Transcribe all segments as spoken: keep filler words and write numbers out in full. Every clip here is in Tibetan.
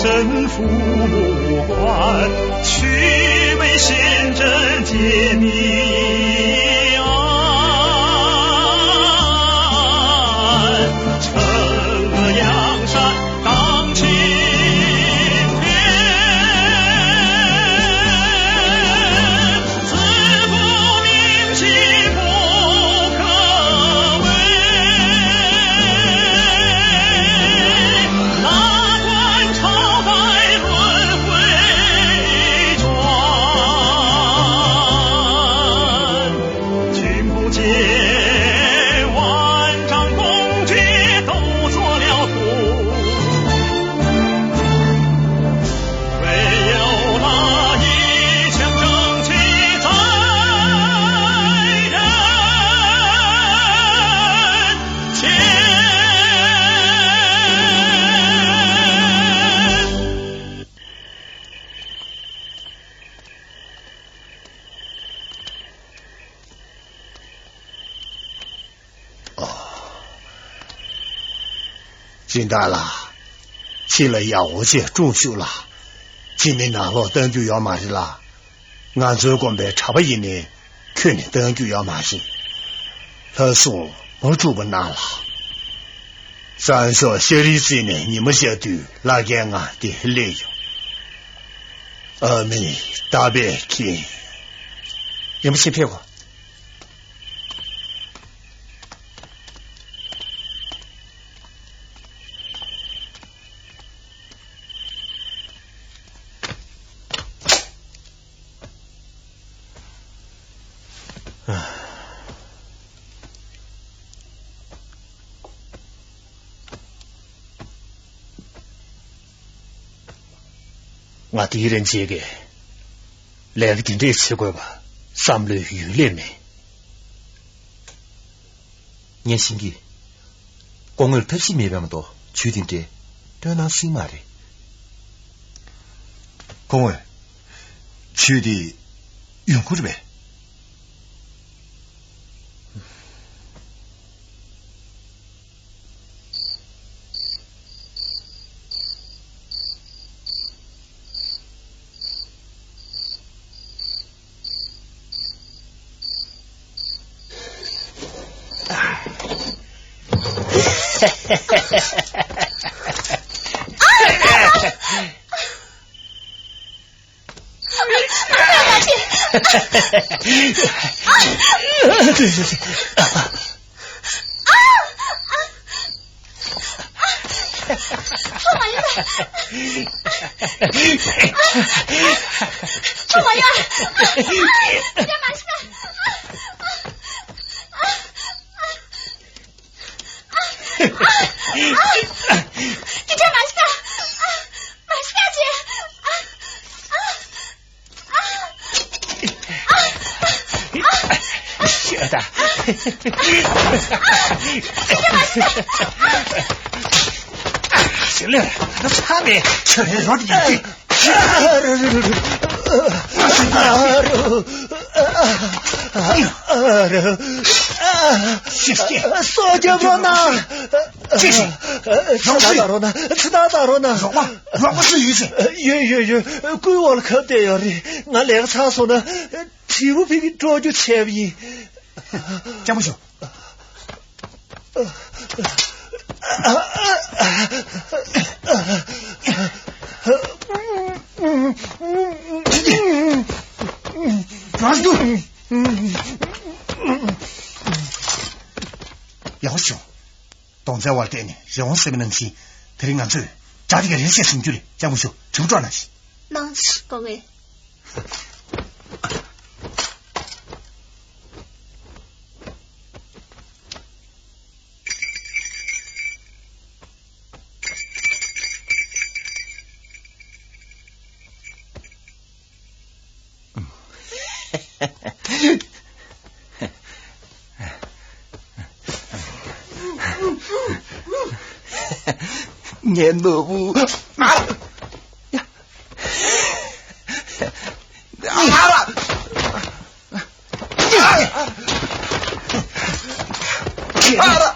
神父官，须眉显真见明暗，撑阳山当青天。 སྦྱིན་བདག་ལགས། ཁྱེད་ལ་ཡག་པོ་ཅིག་སྲུང་བཅུག་ལགས། ཁྱེད་མི་ནང་ལོགས་གཏང་རྒྱུ་ཡོད་མ་རེད་ལགས། ང་ཚོའི་དགོན་པའི་གྲྭ་པ་ཡིན་ནའི་ཁྱོན་ནས་གཏང་རྒྱུ་ཡོད་མ་རེད། ལྷ་སྲུང་མ་འཁྲུག་པ་གནང་ལགས། བཟང་ཕྱོགས་ཤ་རིལ་བརྩིས་ནས་ཉི་མ་ཤར་དུས་བླ་རྒན་ང་འདིར་སླེབས་ཡོང་། ཨ་མའི་རྟ་པས་ཁེངས། རིན་པོ་ཆེ་ཕེབས་གོ། ང་དེའི་རིན་ཆེན་གྱི་ལས་ཀ་འདི་འདྲས་བྱེད་དགོས་པ་བསམ་བློའི་ཡུལ་ལས་མེད། ངས་ཤེས་ཀྱི། སྐུ་ངོས་ཐབས་ཤེས་མེད་པ་མ་གཏོགས་ཇུས་དེ་འདྲས་སྤྲོད་གནང་སྲིད་མ་རེད། སྐུ་ངོ། ཇུས་དེ་ཡོང་གི་རེད་པས། ཤོད་དང་། ཞིག་ལས་ཚ་ནས་ཁྱོད་རང་རོགས་ཀྱི་ཅི། ཨ་རོ། ཨ་རོ། ཨ་རོ། ཤི་སྐྱེ། སྲོག་སྐྱོབ་རོགས་གནང་། ཅི་ཞིག་ཚེ་ཐར་བཏང་རོགས་གནང་། ཚེ་ཐར་བཏང་རོགས་གནང་། རོགས་པ། རོགས་པ་སུ་ཡོད་ཟེར། ཡོད་ཡོད་ཡོད། སྐུའི་འོག་ལ་ཁབ་བསྡད་ཡོད་རེད། ང་ལས་ཀ་ཚར་སོང་ན་དྲིལ་བུ་ཕ་གིར་འགྲོ་རྒྱུ་བྱས་པ་ཡིན། སྐྱབས་མགོན་ཞུ། རང་དུ། ཡག་པོ་བྱུང་། གདོང་རྩའི་བར་བལྟས་ནས་རི་བོང་ཟེར་བའི་ནང་བཞིན། དེ་རིང་ང་ཚོས་བྱ་དེ་ག་རེ་བྱས་ཟིན་རྒྱུ་རེད། སྐྱབས་མགོན་ཞུ། དྲིལ་བུ་སྤྲོད་གནང་ཞིག་གནང་ཞིག་སྐུ་ངོ། ངའི་ནོར་བུ། ཨ་ར། ཨ་ར།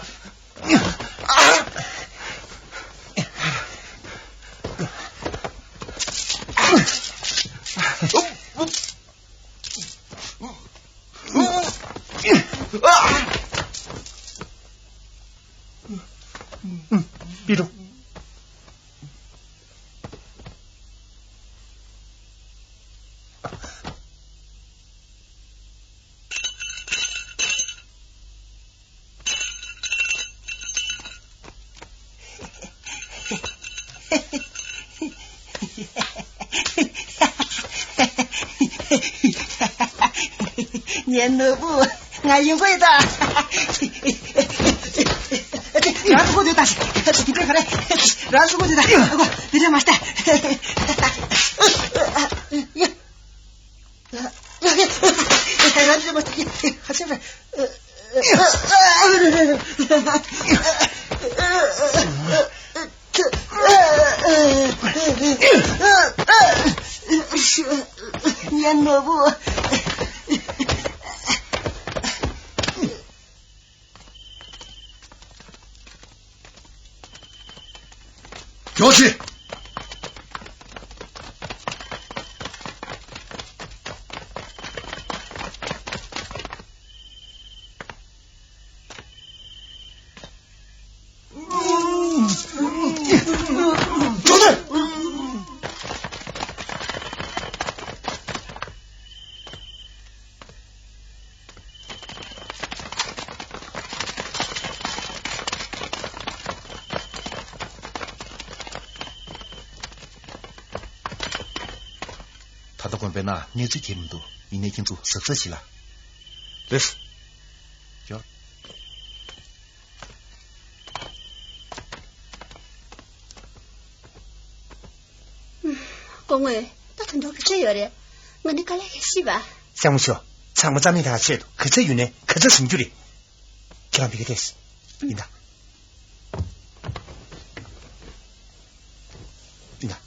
པི་ཏྲུ། ངའི་ནོར་བུ། ང་ཡིན་གོ་ཡི་ད། རང་སུ་གོ་དེ་ད། དེ་འདྲ་ག་རེ། རང་སུ་གོ་དེ་ད། ཨ་གོ་དེ་འདྲ་མ་ལྟ། རང་སུ་གོ་དེ་ཧ་ཅང་ར། ངའི་ནོར་བུ། མགྱོགས་ཤིག་ད་ལྟ་དགོན་པའི་ནང་གནས་ཚུལ་གང་ཡང་མི་འདུག་ཡིན་ནའི་ཁྱེད་ཚོ་གཟབ་གཟབ་བྱེད་ལ། ལེགས། ཡོ། སྐུ་ངོ། ད་དོན་དག་ག་ཚོད་ཡོད་རེད། ང་ནི་དཀའ་ལས་ཁག་ཤི་བ། སྲས་མོ་ཤོ། ཚང་མ་རྩ་མེད་ཐག་ཆད་འདུག་ག་ཚོད་ཡོད་ནའི་ག་ཚོད་བཟུང་རྒྱུ་རེད། ཁྱེད་རང་འདི་ག་ལྟས། ཡིན་ད། ཡིན་ད། འདི།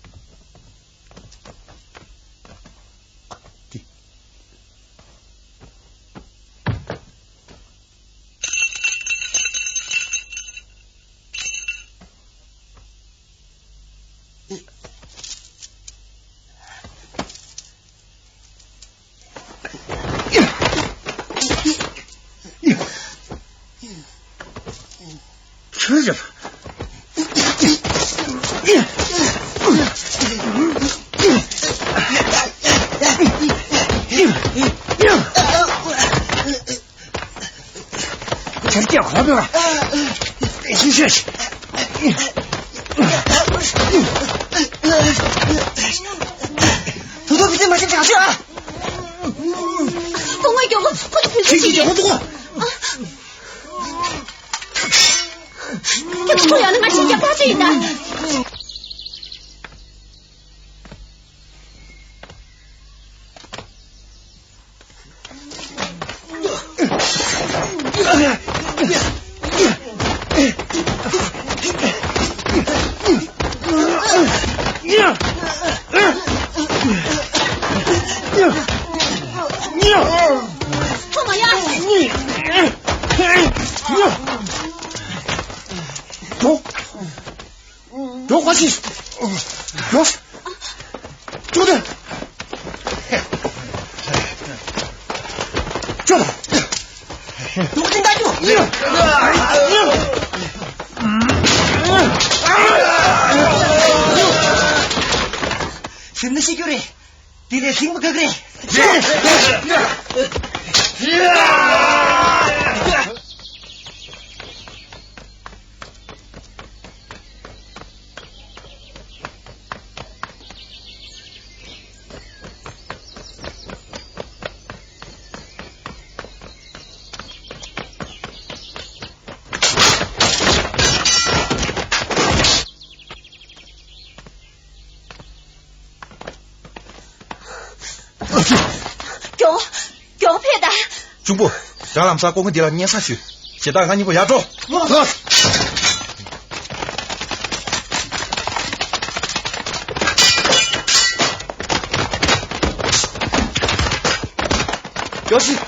ཁྱོད་ཀྱིས། དེར་སྐྱེ་གོ་བ། ཤི་ཤི་ཤི། ཐུག་ཐུག་ཕི་ཏི་མ་ཤི་བྱ་ཤི་ཨ། ཁོ་ངའི་མགྱོགས་པོ་ཁོ་ཚོ་ཕུལ་ཚུལ་ཅིག་ཡིན། ཁྱོད་ཚོ་ཡང་ན་ང་ཤི་རྒྱག་པ་ཅིག་ཡིན་ད། ཐོག་མ་ཡ། མགྱོགས་པ་ཞིག་མགྱོགས། ཅོ་ཏེ། ཅོ་ཏེ། རྡོག་ཅན་ལྟ་རྒྱུ། ཟིན་ན་ཤི་རྒྱུ་རེད། དེ་ལས་ཟིན་པ་ག་གི་རེད། མགྱོགས། མགྱོགས་ཕེབས་དང་། གཅུང་པོ། རང་ལམ་སང་སྐུ་ངོ་འདི་ལ་སྙན་སེང་ཞུས། ཞེ་དྲག་ང་གཉིས་པོ་ཡར་འགྲོ། ལགས་སོ། མགྱོགས་ཤིག་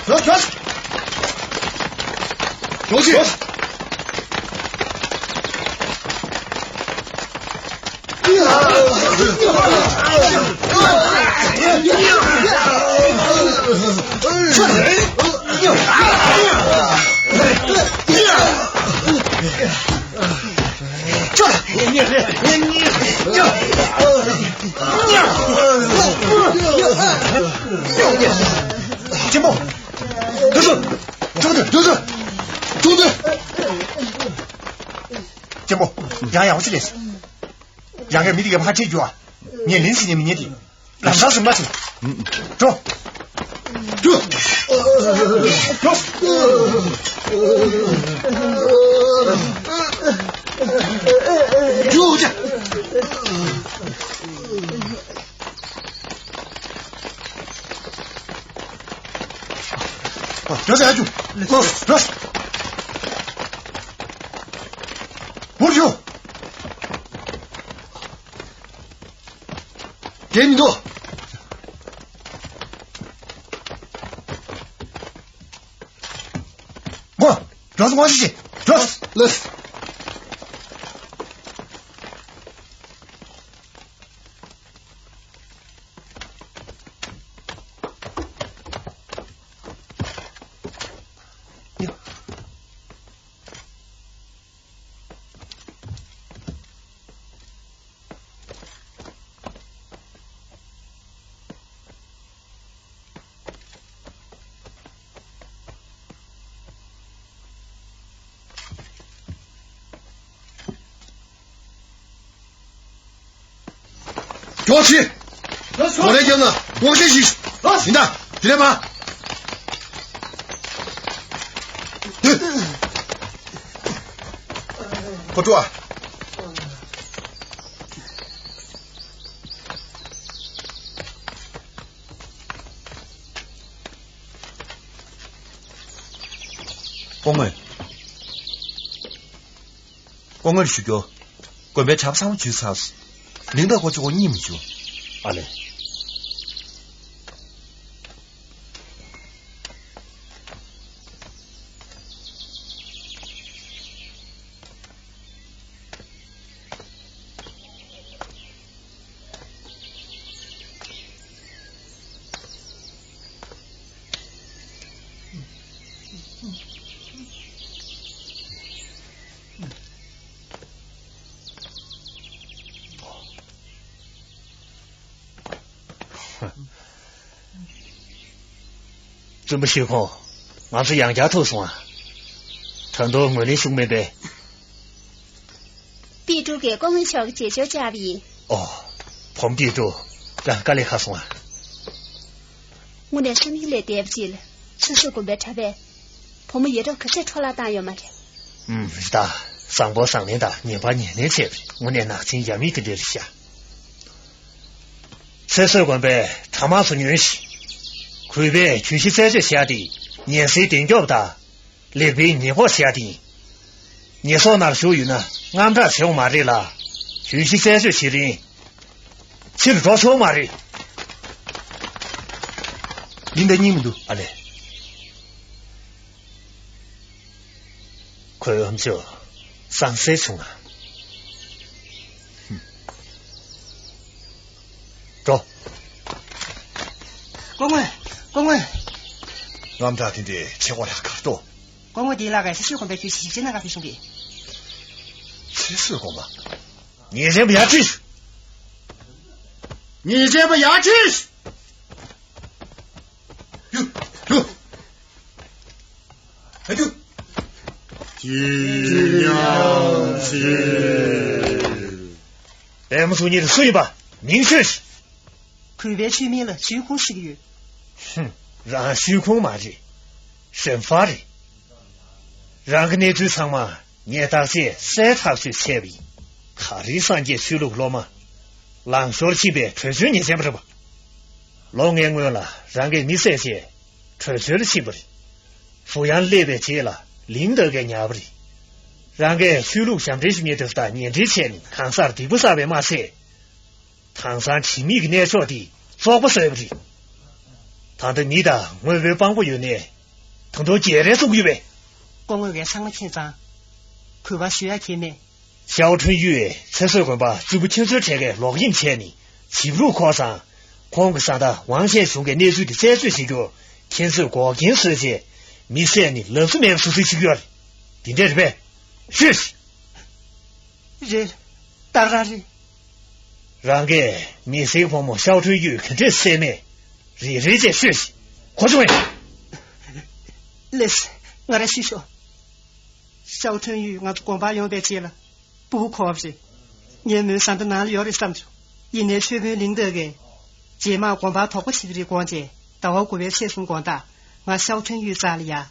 མགྱོགས་ཤིག་མགྱོགས་ཤིག་མགྱོགས་ཤིག་གཅེན་པོ། དུས་ཚོད། ཆུང་དུས། དུས་ཚོད། ཆུང་དུས། གཅེན་པོ། ཡང་ཡག་པོ་ཞིག་ལས། ཡང་གའི་མི་དེ་གའི་ཕར་ཁྲིད་རྒྱུ་ཨ། ངས་ལན་ཞིག་ཉན་མི་ཉན་དེ། ལམ་སང་སེམས་ཐག་ཆོད། འགྲོ། འགྲོ། འགྲོ། འགྲོ། འགྲོ་ཟེར་ཨ་ཅུ། འགྲོ། འགྲོ། འུར་ཞུ། འགྲིག་མི་འདུག་འགྲོ། འགྲོ་སོང་། དབང་ཤེད་བྱེད། འགྲོ། ལགས། མགྱོགས་ཕྱིན། ལོ་ལེགས་རྒྱབ་ན་དབང་ཤེད་ཞིག་ཡིན་ད། དེ་ལས་མ། ཁོ་ཀྲུའུ་ཨ། སྐུ་ངོ། སྐུ་ངོ་ཞུ་རྒྱུ། དགོན་པའི་གྲྭ་པ་ཚང་མ་འཇུས་ཚར་སོང་། ལིང་ཏོག་ཁོ་ཚོ་གཉིད་མི་འཇུག་ཨ་ལེ། བཙུན་པ་ཤི་ཁོང་། ང་ཚོ་ཡང་བསྐྱར་ཐུག་སོང་ཨ། ད་དུང་ངོས་ལེན་ཤུགས་མེད་པས། པི་ཀྲུའུ་གིས་སྐུ་ངོ་མཆོག་གི་རྗེས་ཕྱོགས་བཅར་བ་ཡིན། ཨོ། བུ་མོ་པི་ཀྲུའུ། རང་དཀའ་ལས་ཁག་སོང་ཨ། དངོས་གནས་བསམ་ཡུལ་ལས་འདས་པ་ཅིག་ལ། ཚེ་བསོད་དགོན་པའི་གྲྭ་པས་བུ་མོ་ཡེ་འདྲོག་ག་ཚོད་འཕྲོ་བརླག་བཏང་ཡོད་མ་རེད། ཨུམ། རེད་ད། བཟང་པོ་བཟང་ལན་དང་ཉེས་པ་ཉེས་ལན་བྱས་པ་རེད། དངོས་གནས་ནག་ཅན་ཡ་མེད་དེ་འདྲ་རེད་ཤག་ཚེ་བསོད་དགོན་པས་གྲྭ་དམངས་ཚོ་ཉོན་ཞིག་གུས་པས་གྱོད་གཞི་རྩད་གཅོད་བྱས་ཏེ་ཉེན་སེལ་གདེང་སྐྱོབ་དང་། ལེགས་སྤེལ་ཉེས་འགོག་བྱས་ཏེ་ཡིན། ཉེས་གསོག་ནང་ཞུགས་ཡོད་ན་དངངས་སྐྲག་བྱེད་དགོས་མ་རེད་ལ། གྱོད་གཞི་རྩད་གཅོད་བྱེད་རིང་ཕྱིར་འགྲོ་ཆོག་མ་རེད། ལིན་ཏོག་གཉིད་མི་འདུག་ཨ་ལས། ཁོའི་ཨམ་ཅོག་ཟང་ཟིང་བྱུང་ང་། འགྲོ། སྐུ་ངོ། སྐུ་ངོ། རྔམ་དྲག་དེ་འདྲའི་ཆེ་གོ་ལ་གར་ཏོ། སྐུ་ངོ་དེའི་ལག་གིས་ཚེ་བསོད་དགོན་པའི་གྱོད་གཞི་ཞིབ་དཔྱད་གནང་ག་ཕེབས་བྱུང་གི། ཚེ་བསོད་དགོན་པ། ཉེས་ཅན་པ་ཡར་ཁྲིད། ཉེས་ཅན་པ་ཡར་ཁྲིད། ཡུ། ཡུ། ཨ་ཏུ། ཅི་ཉམས་ཅི། པད་མ་ཚོ་གཉིས་སུ་ཡིན་པ་མིང་ཤོད། གུས་པའི་ཆོས་མིང་ལ་ཆོས་ཁུངས་ཟེར་གྱི་ཡོད། ཧུམ། རང་ཆོས་ཁུངས་མ་རེད། ཧྲེན་ཧྥ་རེད། རང་གི་གནས་ཚུལ་ཚང་མ་ངས་བརྟག་དཔྱད་གསལ་ཐག་ཆོད་བྱས་པ་ཡིན། ག་རེའི་སངས་རྒྱས་ཆོས་ལུགས་སློབ་མ། ལང་ཤོར་ཕྱིན་པའི་བྲོས་བྱོལ་ཉེས་ཅན་པ་རེད་པ། ལོ་ལྔའི་སྔོན་ལ་རང་གིས་མི་བསད་བྱས་བྲོས་བྱོལ་ཕྱིན་པ་རེད། ཧྥུ་ཡན་སླེབས་པའི་རྗེས་ལ་ལིང་ཏོག་གིས་ཉར་བ་རེད། རང་གིས་ཆོས་ལུགས་ཞབས་འདྲེན་ཞུ་མཁན་དེ་ཚོ་དང་ཉེ་འབྲེལ་བྱས་ནས་གང་སར་སྡིག་པ་བསགས་པས་མ་ཚད། དེང་སང་དྲི་མེད་ཀྱི་གནས་མཆོག་འདི་བཙོག་པ་བཟོས་པ་རེད། ད་ལྟ་མི་དང་དངོས་པོའི་དཔང་པོ་ཡོད་ནའི། ད་དུང་རྒྱལ་རས་བཙུགས་ཡོད་པས། སྐུ་ངོ་ངས་ཚང་མ་མཁྱེན་ཙང་། གུས་པ་ཞུ་ཡ་ཁྱད་མེད། ཞའོ་ཁྲུན་ཡུས་ཚེ་བསོད་དགོན་པ་བཙུན་པོ་ཁྱེད་ཚོའི་གྲས་ཀས་ལོག་གཡེམ་བྱས་ནས་བྱིས་རུ་འཁོར་ཙང་། ཁོང་གི་བཟའ་ཟླ་ཝང་ཆེན་ཞུང་གི་གནས་ཚུལ་དེ་རྩད་གཅོད་བྱེད་རྒྱུར་ཁྱེད་ཚོས་འགོག་རྐྱེན་བཟོས་རྗེས་མི་བསད་ནས་ལབ་གསང་མེད་པ་བཟོ་རྩིས་བྱེད་ཀྱི་ཡོད་རེད། དེ་འདྲ་རེད་པས། ཤོད། རེད། ཏག་ཏག་རེད། རང་གིས་མི་སེར་ཕོ་མོ་ཤའོ་ཁྲུན་ཡུས་ག་འདྲས་བསད་མེད་རེ་རེ་བྱས་ཤོད་ཤིག། གོ་བྱུང་ངས། ལགས་སེ། ང་རང་ཞུས་ཤོག། ཤའོ་ཁྲུན་ཡུས་ང་ཚོ་དགོན་པར་ཡོང་པའི་རྗེས་ལ་སྤུ་གུ་འཁོར་བ་རེད། ངས་མོའི་བཟའ་ཟླ་ནང་ལ་ཡོད་རེད་བསམ་བྱུང་། ཡིན་ནའི་ཆོས་དཔོན་ལིང་ཏེ་གིས་རྗེས་མ་དགོན་པར་དོགས་པ་བྱེད་ཀྱི་རེད་དགོངས་བྱས་ཟླ་བ་དགུ་པའི་ཚེས་གསུམ་དགོང་དག་ང་ཤའོ་ཁྲུན་ཡུས་རྩ་ལ་ཡ།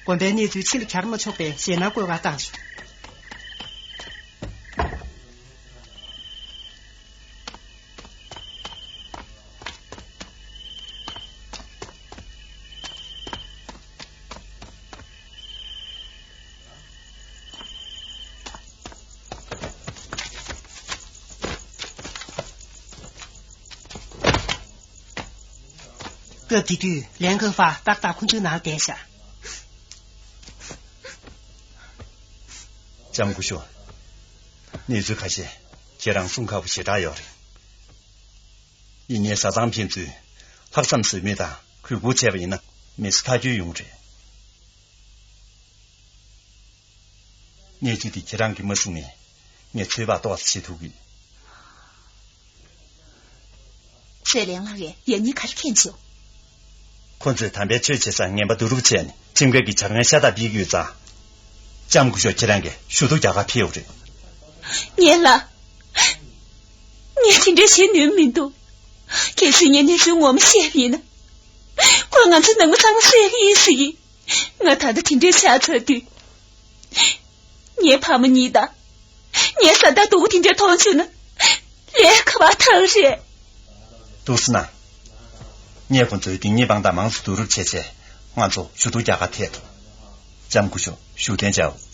དགོན་པའི་གནས་ཚུལ་ཕྱི་ལ་གྱར་མ་ཆོག་པའི་ཞེད་སྣང་བཀོད་ག་བཏང་བྱུང་། སྐབས་དེ་དུས་ལན་ཁ་ཧྥ་ཏག་ཏག་ཁོ་ཚོའི་ནང་བསྡད་ཤག། ལྕམ་སྐུ་ཞབས། གནས་ཚུལ་ཁ་ཤས་ཁྱེད་རང་གསུང་ཁག་པོ་ཞེ་དྲག་ཡོད་རེད། ཡིན་ནའི་བཟའ་ཚང་ཕན་ཚུན་ལྷག་བསམ་ཟོལ་མེད་དང་གུས་བཀུར་བྱས་པ་ཡིན་ན་མི་ཚེ་མཐའ་འཁྱོལ་ཡོང་རེད། གནས་ཚུལ་འདི་ཁྱེད་རང་གིས་མ་གསུངས་ནས་ངས་ཚོད་དཔག་ཏོག་ཙམ་བྱེད་ཐུབ་ཀྱི། ཟེར་ལན་ལགས་ཀྱིས་ཡང་སྙིང་ག་རེ་མཁྱེན་བྱུང་། ཁོ་ཚོས་དམ་པའི་ཆོས་བྱེད་སར་ངན་པ་བསྡུ་རུབ་བྱས་ནས་ཁྲིམས་འགལ་གྱི་བྱ་ངན་ཤ་སྟག་སྤེལ་གྱི་ཡོད་ཙང་། ལྕམ་སྐུ་ཞབས་ཁྱེད་རང་གིས་ཞུ་གཏུག་རྒྱག་གར་ཕེབས་ཡོད་རེད། ངས་ལ། ངས་དེ་འདྲ་བྱེད་ནུས་མི་འདུག། གལ་སྲིད་ངས་གནས་ཚུལ་ངོ་མ་བཤད་པ་ཡིན་ན། ཁོས་ང་ཚོ་ནང་མི་ཚང་མ་གསོད་ཀྱི་ཡིན་ཟེར་གྱི། ང་ད་ལྟ་དེ་འདྲའི་ཆགས་ཚར་དུས། ངའི་ཕ་མ་གཉིས་དང་། ངའི་བཟའ་ཟླ་སྡུག་པོ་དེ་འདྲ་མཐོང་བྱུང་ན། ལས་ཁ་བ་ཐག་རེད། ཏུ་སི་ན། ངས་ཁོ་ཚོའི་སྡིག་ཉེས་དཔང་རྟགས་མང་ཙམ་བསྡུ་རུབ་བྱས་བྱས་ང་ཚོ་ཞུ་གཏུག་རྒྱག་གར་ཐད་དོ། ལྕམ་སྐུ་ཞབས་བཞུགས་གདན་འཇགས།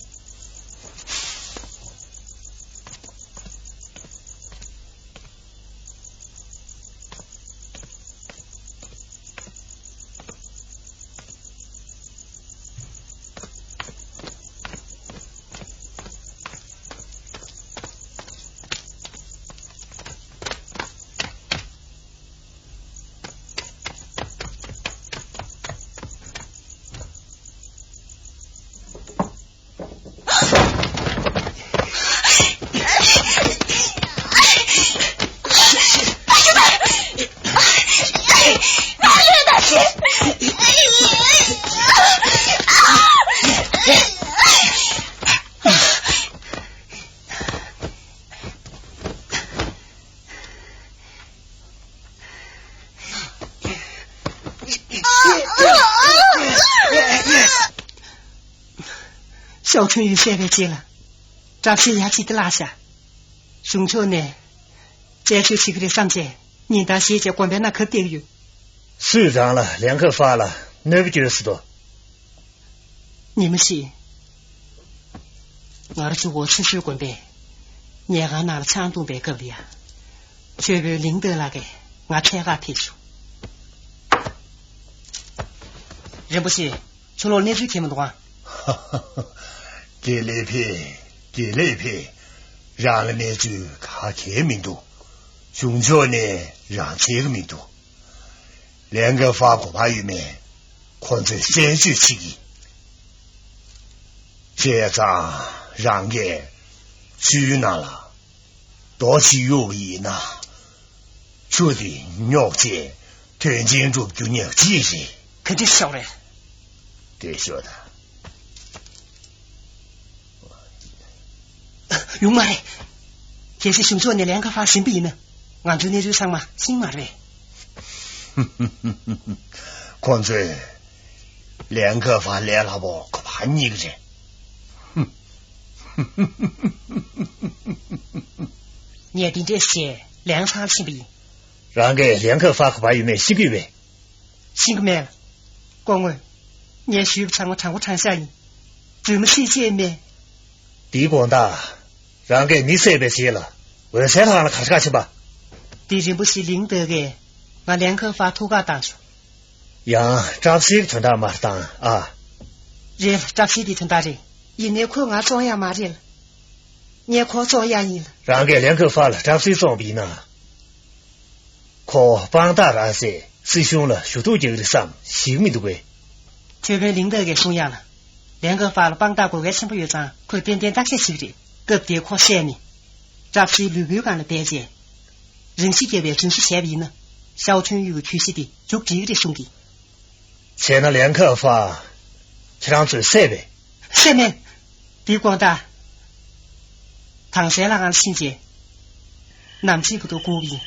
ཤའོ་ཁྲུན་ཡུས་བསད་པའི་རྗེས་ལ། དྲག་ཤེད་ཡ་གཅིག་ཏུ་བརླག་ཤག། གཞུང་ཕྱོགས་ནས་རྩད་གཅོད་བྱེད་ཀྱི་རེད་བསམ་བྱས་ཉིན་ལྟར་ཞེད་བྱས་དགོན་པའི་ནང་གབ་བསྡད་ཀྱི་ཡོད། སུས་རང་ལ་ལན་ཁ་ཧྥ་ལ་གནོད་པ་བསྐྱོན་སྲིད་དོ། ཉི་མ་ཞིག། ང་རང་ཚོ་འོ་ཆུ་ཤུལ་དགོན་པའི་ཉལ་ཁང་ནང་ལ་ཆང་འཐུང་པའི་སྐབས་ལ་ཡ། ཆོས་དཔོན་ལིང་ཏེ་ལགས་ཀྱིས་ང་འཕྲད་གར་ཕེབས་བྱུང་། རིན་པོ་ཆེ། ཁྱོད་ལོག་གནས་ཚུལ་མཁྱེན་མི་འདུག་ཨང་། དགེ་ལེགས་ཕེབས། དགེ་ལེགས་ཕེབས། རང་ལ་གནས་ཚུལ་ག་གེ་མི་འདུག། གཞུང་ཕྱོགས་ནས་རང་འཚོལ་གི་མི་འདུག། ལན་ཁ་ཧྥ་གོ་བ་ཡོད་མེད་ཁོང་ཚོས་རྩད་གཅོད་བྱེད་ཀྱི། བྱས་ཙང་རང་གིས་ཆུའི་ནང་ལ་རྡོ་ཞིག་གཡུགས་པ་ཡིན་ན། ཆུ་དེ་རྙོག་བྱས་དོན་ཆེན་སྒྲུབ་རྒྱུ་ཉག་གཅིག་རེད། ག་འདྲ་ཤོག་རེད། དེ་ཤོད་ད། ཡོང་མ་རེད། གལ་སྲིད་གཞུང་ཕྱོགས་ནས་ལན་ཁ་ཧྥ་ཟིན་པ་ཡིན་ན། ང་ཚོའི་གནས་ཚུལ་ཚང་མ་ཤེས་མ་རེད། ཁོང་ཚོས་ལན་ཁ་ཧྥ་ལས་སླ་པོ་གོ་བ་རྙེད་ཀྱི་རེད། ངས་འདི་འདྲས་བཤད་ལན་ཚང་ལ་ཕྱིན་པ་ཡིན། རང་གིས་ལན་ཁ་ཧྥ་ག་པར་ཡོད་མེད་ཤེས་ཀྱི་ཡོད་པས། ཤེས་ཀྱི་མེད། སྐུ་ངོ། ངས་ཞུས་པ་ཚང་མ་དྲང་པོ་དྲང་བཞག་ཡིན། རྫུན་མ་བཤད་ཆེད་མེད། འདིའི་དགོང་དག་རང་གིས་མི་བསད་པའི་རྗེས་ལ་འོད་ཟེར་ལགས་ལ་ག་རེ་བྱས་པ། འདི་རིན་པོ་ཆེ་ལིང་ཏེ་གིས་ང་ལན་ཁ་ཧྥ་ཐུག་ཁ་བཏང་བྱུང་། ཡང་བཀྲ་ཤིས་ཀྱི་དོན་དག་མ་བཏང་ཨ། རེད། བཀྲ་ཤིས་ཀྱི་དོན་དག་རེད། ཡིན་ནའི་ཁོས་ང་བཙོང་ཡ་མ་རེད་ལ། ངས་ཁོ་བཙོང་ཡ་ཡིན་ལ། རང་གིས་ལན་ཁ་ཧྥ་ལ་བཀྲ་ཤིས་བཙོང་བ་ཡིན་ན། ཁོ་དཔང་རྟགས་རག་ཚེ་སྲིད་གཞུང་ལ་ཞུ་གཏུག་རྒྱག་གི་རེད་བསམ་ཞིག་མི་འདུག་གས། ཆོས་དཔོན་ལིང་ཏེ་གིས་གསུང་ཡ་ལ། ལན་ཁ་ཧྥ་ལ་དཔང་རྟགས་དགོས་གལ་ཆེན་པོ་ཡོད་ཙང་ཁོས་ཏན་ཏན་བརྟག་དཔྱད་བྱེད་ཀྱི་རེད། སྐབས་དེར་ཁོ་བསད་ནས། བཀྲ་ཤིས་ལུས་པོའི་སྒང་ལ་སྦས་རྗེས། རིན་ཆེན་རྒྱལ་བས་རྫུན་བཟོ་བྱས་པ་ཡིན་ན། ཤའོ་ཆུན་ཡུས་ཀྱི་གྱོད་གཞི་དེ་མཇུག་སྒྲིལ་གྱི་རེད་གསུང་གི། བྱས་ན་ལན་ཁ་ཧྥ་ཁྱེད་རང་ཚོས་བསད་པས། བསད་མེད། དེའི་དགོང་དག་དྭངས་གསལ་ལྷ་ཁང་ཕྱིན་རྗེས། ནམ་ཕྱེད་བར་དུ་སྒུག་ཡིན།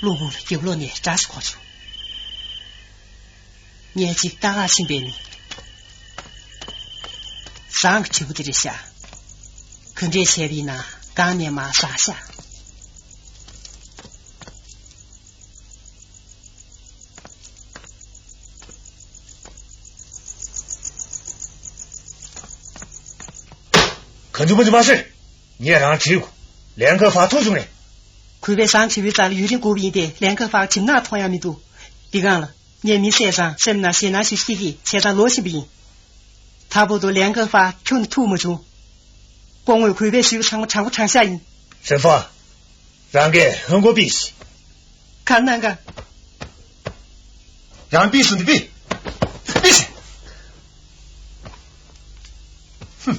གློ་བུར་རྒྱབ་ལོགས་ནས་སྒྲ་ཞིག་གོ་བྱུང་། ངས་ཅིག་ལྟ་ག་ཕྱིན་པའི་མི། བཟང་གི་བྱེད་པོ་དེ་རེད་ཤག་ག་འདྲས་བྱས་པ་ཡིན་ན་སྒང་ནས་མར་ཟག་ཤག་ག་འདུག་མ་འདུག་མ་ཤེས། ངས་རང་དྲིས་གོ། ལན་ཁ་ཧྥ་ཐུག་བྱུང་ངས། གུས་པས་བཟང་བྱེད་པོའི་རྩ་ལ་ཡུན་རིང་སྒུག་པ་ཡིན་ཏེ། ལན་ཁ་ཧྥ་གྲིམ་ནག་མཐོང་ཡ་མི་འདུག་འདི་སྒང་ལ། ངས་མི་བསད་ཙང་སེམས་ནང་ཞེད་སྣང་ཞིག་སྐྱེ་གི་བྱས་ཙང་ལོག་ཕྱིན་པ་ཡིན། ད་བར་དུ་ལན་ཁ་ཧྥ་ཁྱོན་ནས་ཐུག་མ་བྱུང་། སྐུ་ངོས་གུས་པས་ཞུས་པ་ཚང་མ་དྲང་པོ་དྲང་བཞག་ཡིན། ཧྲེན་ཧྥ། རང་གིས་ཧོན་གོ་པིས། ག་ནང་ག་རང་པིས་སུ་འདི་པིས། པིས། ཧུམ།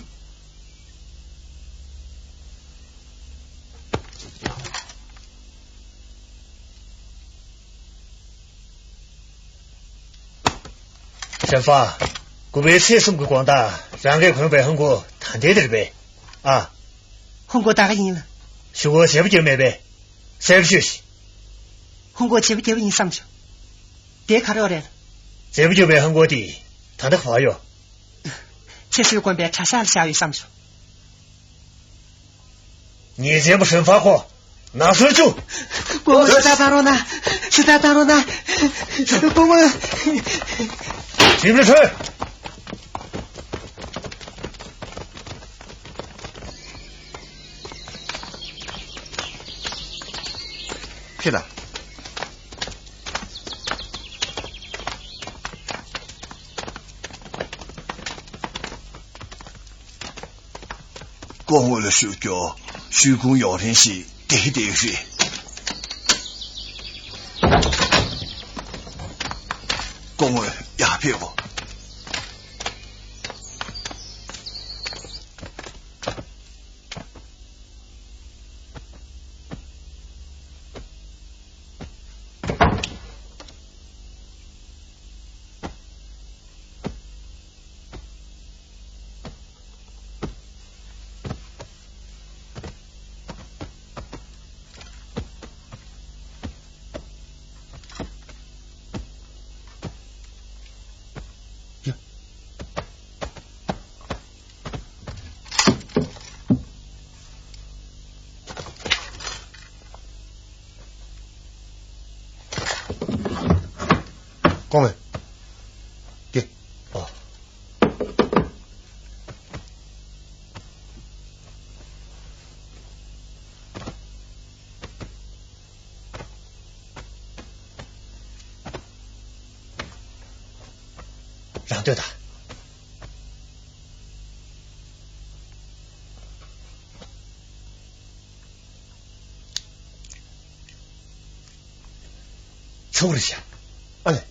ཧྲེན་ཧྥ། གུས་པའི་ཚེས་གསུམ་གྱི་དགོང་དག་རང་གིས་གོན་པའི་ཧོན་གོ་ད་ལྟའི་དེ་རེད་པས། ཨ། ཧོན་གོ་ད་ག་ཡིན་ལ། ཞུ་གོ་བྱེད་པོ་རྒྱབ་མེད་པས། གསལ་པོ་ཤོད་ཤིག་ཧོན་གོ་བྱེད་པོ་རྒྱབ་ཡིན་བསམ་བྱུང་། དེ་ག་རེ་རེད། བྱེད་པོ་རྒྱབ་པའི་ཧོན་གོ་དེ་ད་ལྟ་ག་པར་ཡོད། ཚེ་བསོད་དགོན་པའི་གྲྭ་ཤག་ལ་བཞག་ཡོད་བསམ་བྱུང་། ཉེས་ཅན་པོ་ཧྲེན་ཧྥ་ཁོ། ནག་སོན་ཆུ། སྐུ་ངོ་ཞུ་དག་བཏང་རོགས་གནང་། ཞུ་དག་བཏང་རོགས་གནང་། སྐུ་ངོ། ཁྲིམས་ལ་ཁྲོས། ཁྱེད་ལ། སྐུ་ངོ་ལ་ཞུ་རྒྱུ། ཞུས་ཁུངས་ཡོང་རན་ཞིག་བསྡད་བསྡད་རེད། སྐུ་ངོ་ཡར་ཕེབས་གོ། སྐུ་ངོ། འདི། ཨོ། རང་སྡོད་དང་། ཚུགས་རེ་བྱ། ཨ་ལས།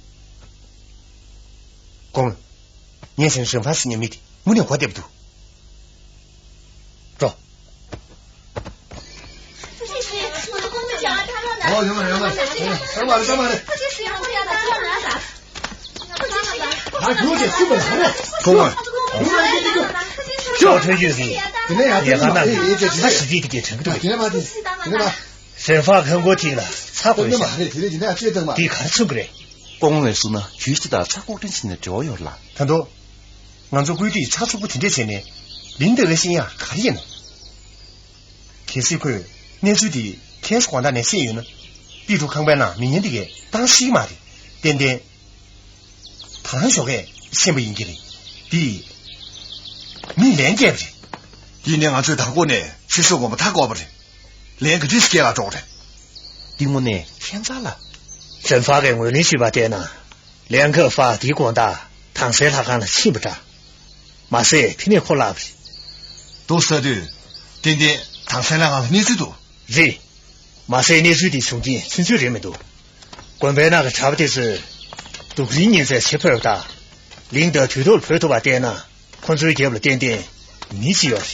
སྐུ་ངོ། ངས་ཟེར་ན་ཧྲེན་ཧྥ་ཟེར་མཁན་མི་དེ་དངོས་གནས་མགོ་བདེ་པོ་འདུག་འགྲོ། ཨོ་ཡོང་ང་ཡོང་ང་། ཚང་མ་རེད་ཚང་མ་རེད། ད་རྒྱུགས་ཏེ་ཚུད་པ་རེད། ཐུག་མ། ཤོག་ཐོན་རྒྱུ་ཟིན། དེ་ནས་ཡང་ཉལ་ཁང་ནང་གི་ས་ཞི་བདེ་དེ་གས་དྲན་གི་འདུག་དེ་ནས་མ་དེ་དེ་ནས་མ། ཧྲེན་ཧྥ་ཧོན་གོ་ཐིག་ལ་ཚ་དགོས་ཤག་དེ་ནས་མ་རེད། དེ་ནས་ཡིན་ན་ཡང་ཅེས་བཏང་མ། འདི་ག་རེ་མཚོན་གི་རེད། སྐུ་ངོ་ལ་གསུངས་ན་གྱོད་གཞི་དང་ཚ་ལྐོག་འདྲེན་བྱས་ནས་འབྲེལ་བ་ཡོད་ལ། ད་དུང་། ང་ཚོ་སྐུལ་དུས་ཚ་ཚུགས་པོ་དེ་འདྲས་བྱས་ནས་ལིན་ཏེ་ཝེ་ཤེས་ཡག་ག་རེ་ཡིན་ནམ། གལ་སྲིད་ཁོས་གནས་ཚུལ་འདི་ཁེ་སི་དགོང་དག་ནས་ཤེས་ཡོད་ན། པི་ཀྲུ་ཁང་པའི་ནང་མི་ངན་འདི་གས་བཏང་ཤེས་ཀྱི་མ་རེད། ཏན་ཏན་ད་རང་ཞོགས་ཀས་ཤེས་པ་ཡིན་གྱི་རེད། འདི་མི་ལན་བརྒྱབ་རེད། དེ་ནས་ང་ཚོས་དང་པོ་ནས་ཚེ་བསོད་དགོན་པ་མཐའ་བསྐོར་བ་རེད། ལན་ག་དུས་སྐྱེལ་ག་འགྲོ་གི་རེད། འདི་དངོས་གནས་ཁྱད་མཚར་ལ། ཧྲེན་ཧྥ་གིས་ངོས་ལེན་ཞུས་པ་བལྟས་ན། ལན་ཁ་ཧྥ་དེའི་དགོང་དག་དྭངས་གསལ་ལྷ་ཁང་ལ་ཕྱིན་པ་འདྲ། མ་ཟད་དེ་ནས་ཁོ་བརླགས་པ་རེད། འདུག་ཟེར་དུས། ཏན་ཏན་དྭངས་གསལ་ལྷ་ཁང་ལ་གནས་ཚུལ་འདུག་རེད། མ་ཟད་གནས་ཚུལ་དེ་བྱུང་རྐྱེན་ཚུན་ཚོད་རེད་མི་འདུག་དགོན་པའི་ནང་གི་གྲྭ་པ་དེ་ཚོས་སྡུག་རིའི་ཉིན་མཚན་བྱེད་ཕོད་པ་དང་། གླིང་དང་དུས་ཐོག་ལ་བུད་ཐུབ་པ་བལྟས་ན། ཁོ་ཚོའི་རྒྱབ་ལ་ཏན་ཏན་མི་གཅིག་ཡོད་རེད།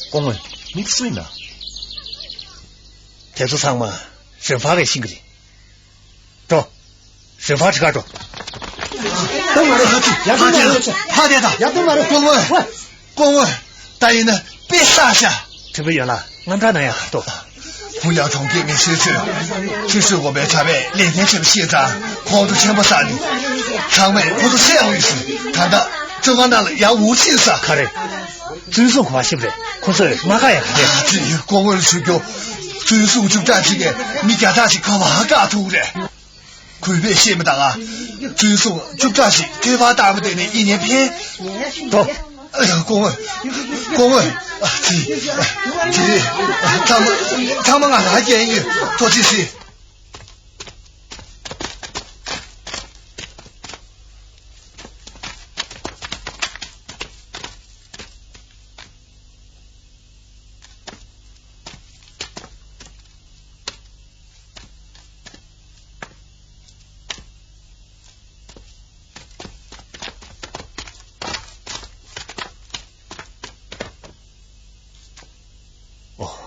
སྐུ་ངོ། མི་དེ་སུ་ཡིན་ན། དེ་ཚོ་ཚང་མ་རིམ་ཧྥང་གིས་ཤེས་ཀྱི་རེད། འགྲོ། རིམ་ཧྥང་ཁྲི་ཁར་འགྲོ། ཡར་ཐོན་མ་རེད། ཡར་ཐོན་མ་རེད། ཕར་བསྡད་དང་། ཡར་ཐོན་མ་རེད། སྐུ་ངོ། སྐུ་ངོ། ད་ཡིན་ན་དཔེ་བསགས་ཤག་ཁྲིན་པོ་ཡོན་ལགས། དངངས་སྐྲག་གནང་ཡག་ག་འདུག་ཧུང་ཡང་གྲོང་ཁྱེར་མི་སེར་ཚོས་ཁྲིན་སུའུ་དགོན་པའི་གྲྭ་པས་ལས་འགན་ཆེན་པོ་བཞེས་ཙང་ཁོང་ཁྲོ་ཆེན་པོ་བསགས་ནས། ཚང་མས་ཁོ་ཚོ་བསད་འོས་ཟེར། ད་ལྟ་བཙོན་ཁང་ནང་ལ་ཡར་འུར་ཕྱིན་ས། ག་རེ། བཙོན་སྲུང་གི་བར་ཞིབ་རེད། ཁོ་ཚོས་དམག་སྒར་ཡང་ག་རེ། ཨ་ཙི། སྐུ་ངོ་ལ་ཞུ་རྒྱུ། བཙོན་སྲུང་བཅུ་ཕྲག་གཅིག་གིས་མི་བརྒྱ་ཕྲག་ཅིག་ག་པར་བཀག་ཐུབ་རེད། གུས་པས་བཤད་མི་དང་། བཙོན་སྲུང་བཅུ་ཕྲག་ཞིག་ཐོད་པར་བཏགས་པ་དེ་ནི་ཡིན་ནའི་ཕན། འགྲོ། ཨ་ཡ། སྐུ་ངོ། སྐུ་ངོ། ཨ་ཙི། ཨ་ཙི། ཚང་མ་ཚང་མ་ང་རང་འགན་ཡིན། ཐུགས་རྗེ་གཟིགས། ཨོ།